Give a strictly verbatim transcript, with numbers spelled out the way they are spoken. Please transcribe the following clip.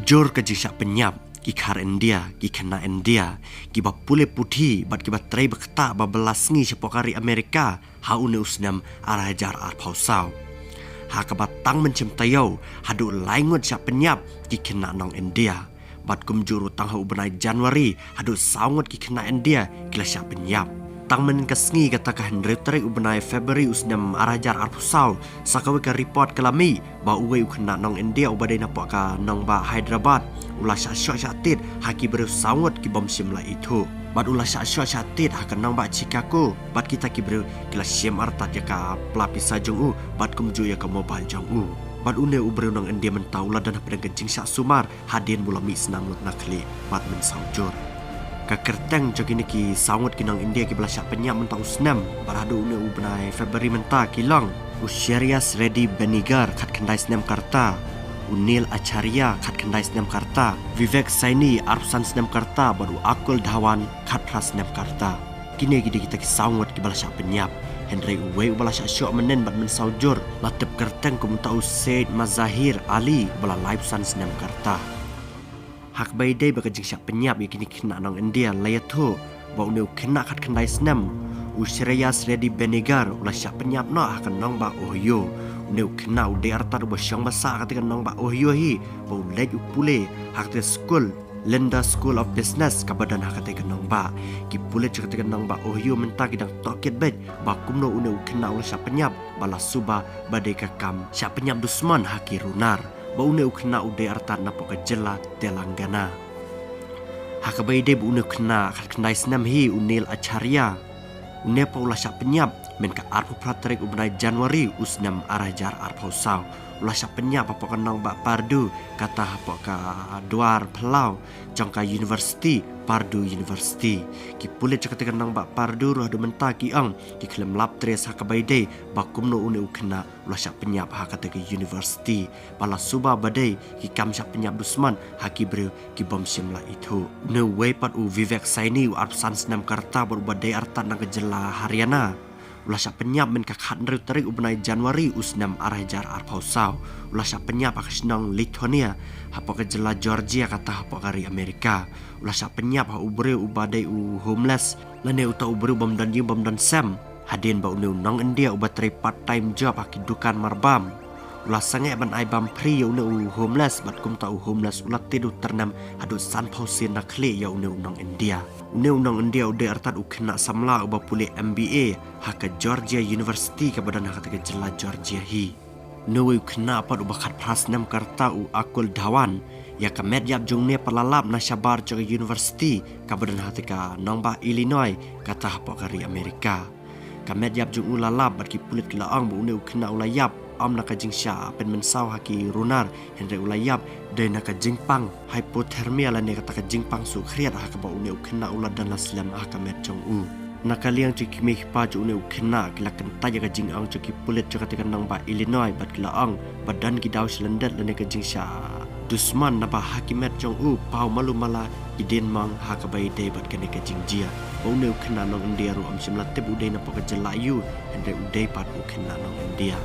Jur ka jingshah pynïap, ki khar India, ki khynnah India, kiba pule puthi bad kiba trei ba ktah ba bylla sngi shapoh ka ri Amerika ha une u snem ar hajar arphew saw. Ha kaba tang mynshem taïew haduh lai ngut shah pynïap ki khynnah nong India. Bad kumjuh ruh tang ha u bnai January haduh saw ngut ki khynnah India ki la shah pynïap. Tang mynne ka sngi kata ka hynriew tarik u bnai February u snem ar hajar arphew saw, sa kawei ka report ka la mih ba uwei u khynnah nong India uba dei napoh ka nongbah Hyderabad u la shah shoh shah tied ha ki briew saw ngut ki bym shym la ithuh. Bad u la shah shoh shah tied ha ka nongbah Chicago bad kita ki briew ki la shim artat ïa ka pla pisa jong u bad kumjuh ïa ka mobile jong u. Bad une u briew nong India mynta u la don hapdeng ka jingshah sumar hadien ba u la mih snam lut na khlieh bad mynsaw jur. Ka kyrteng jong kine ki saw ngut ki nong India kiba la shah pynïap mynta u snem bad haduh une u bnai February mynta ki long u Shreyas Reddy Benigar khatkhyndai snem ka rta, u Neil Acharya khatkhyndai snem ka rta, Vivek Saini arphew san snem ka rta bad u Akul Dhawan khatphra snem ka rta. Kine ki dei kita ki saw ngut kiba la shah pynïap. Hynrei uwei uba la shah shoh mynnin bad mynsaw jur la tip kyrteng kum uta u Said Mazahir Ali uba la laiphew san snem ka rta. Ha kaba ïadei bad ka jingshah pynïap ïa kine ki khynnah nong India la ïathuh ba une u khynnah khatkhyndai snem u Shreyas Reddy Benigar u la shah pynïap noh ha ka nongbah Ohio. Une u khynnah u dei artat uba shong ba sah ha kata ka nongbah Ohio hi ba u leit u pule ha kata ka skul Linda School of Business kaba don ha kata ka nongbah. Ki pulit jong kata ka nongbah Ohio mynta ki dang tohkit beit ba kumno une u khynnah u la shah pynïap bad la suba ba dei ka kam shah pynïap dusmon ha ki runar. Ba une u khynnah u dei artat napoh ka jylla Telangana. Ha kaba ïadei bad une u khynnah khatkhyndai snem hi u Neil Acharya, une pat u la shah pynïap mynta ka arphew phra tarik u bnai January u snem ar hajar arphew saw. U la shah pynïap hapoh ka nongbah Purdue kata hapoh ka duar phyllaw jong ka university Purdue University. Ki pulit jong kata ka nongbah Purdue ruh haduh mynta ki ong ki khlem lap trace ha kaba ïadei ba kumno une u khynnah u la shah pynïap ha kata ka university bad la suba ba dei ki kam shah pynïap dusmon ha ki briew ki bym shym la ithuh. Une uwei pat u Vivek Saini u arphew san snem ka rta bad uba dei artat na ka jylla Haryana u la shah pynïap mynta ka khathynriew tarik u bnai January u snem ar hajar arphew saw. U la shah pynïap ha ka shnong Lithonia hapoh ka jylla Georgia kata hapoh ka ri Amerika. U la shah pynïap ha u briew uba dei u homeless lane uta u briew bym don ïing bym don sem. Hadien ba une u nong India uba trei part time job ha ki dukan marbam u la sangeh ban ai bam free ïa une u homeless bad kumta u homeless u la tied u tyrnem haduh sanphew sien na khlieh ïa une u nong India. Une u nong India u dei artat u khynnah samla uba pule M B A ha ka Georgia University kaba don ha kata ka jylla Georgia hi. Une uwei u khynnah pat uba khatphra snem ka rta u Akul Dhawan, ïa ka met ïap jong une pat la lap na shabar jong ka university kaba don ha kata ka nongbah Illinois kata hapoh ka ri Amerika. Ka met ïap jong u la lap bad ki pulit ki la ong ba une u khynnah u la ïap ym na ka jingshah pynmynsaw ha ki runar, hynrei u la ïap dei na ka jingpang hypothermia lane kata ka jingpang suk khriat ha kaba une u khynnah u la don la slem ha ka met jong u. Na ka liang jong ki kmie ki kpa jong une u khynnah ki la kyntait ïa ka jingong jong ki pulit jong kata ka nongbah Illinois bad ki la ong ba don ki daw shlyndet lane ka jingshah dusmon naba ha ki met jong u paw malu mala ki dien mong ha kaba ïadei bad kane ka jingjia. Ba une u khynnah nong India ruh ym shym la tip u dei napoh ka jylla aiu, hynrei u dei pat u khynnah nong India.